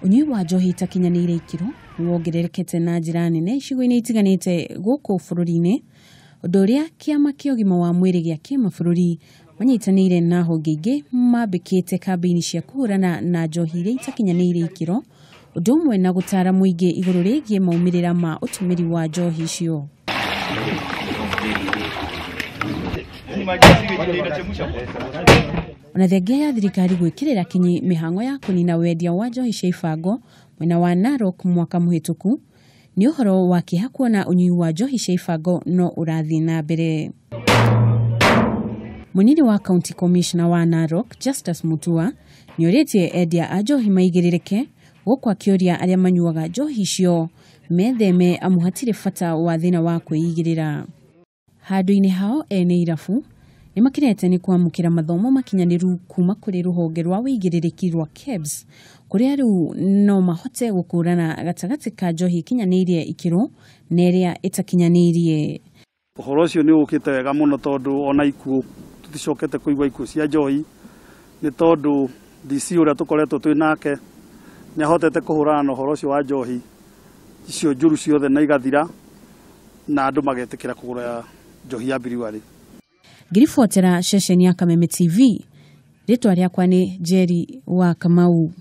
Ũnyui wa njohi itakinyanĩire ikĩro nĩwongererekete na njĩra nene icigo-inĩ itiganĩte gũkũ bũrũri-inĩ, ũndũ ũrĩa kĩama kĩa ũgima wa mwĩrĩ gĩa kĩmabũrũri manyitanĩire na honge ingĩ mambĩkĩte kambĩini cia kũhũrana na njohi iria itakinyanĩire ikĩro, ũndũ ũmwe na gũtara mũingĩ igũrũ rĩgiĩ maumĩrĩra ma ũtũmĩri wa njohi icio. Ona thengia ya thirikari gwĩkĩrĩra kinyi mĩhang'o ya kũnina wendia wa njohi cia ibango mwena wa Narok mwaka mũhĩtũku, nĩ ũhoro wa kĩeha kuona ũnyui wa njohi cia ibango no ũrathiĩ na mbere. Mũnini wa County Commissioner wa Narok Justus Mutua nĩorĩtie endia a njohi maigĩrĩrĩke gũkũ akĩũria arĩa manyuaga njohi icio metheme amu hatirĩ bata wa thĩna wa kwĩigĩrĩra. Handũ-inĩ hao ene irabu nĩmakenete nĩ kwamũkĩra mathomo makinyanĩru kuma kũrĩ rũhonge rwa wĩigĩrĩrĩki rwa KEBS kũrĩa rĩu no mahote gũkũrana gatagatĩ ka njohi ĩkinyanĩirie ikĩro na ĩrĩa ĩtakinyanĩirie. Ũhoro ũcio nĩ ũkĩte wega mũno tondũ ona ikuũ tũticokete kũigua ikuũ cia njohi nĩ tondũ DC ũrĩa tũkoretwo twĩ nake nĩ ahotete kũhũrana na ũhoro ũcio wa njohi icio njũru ciothe na igathira na andũ magetĩkĩra kũgũra njohi ya brewery. Ngĩribotera ceceni ya Kameme TV, rĩtwa rĩakwa nĩ Njeri wa Kamau.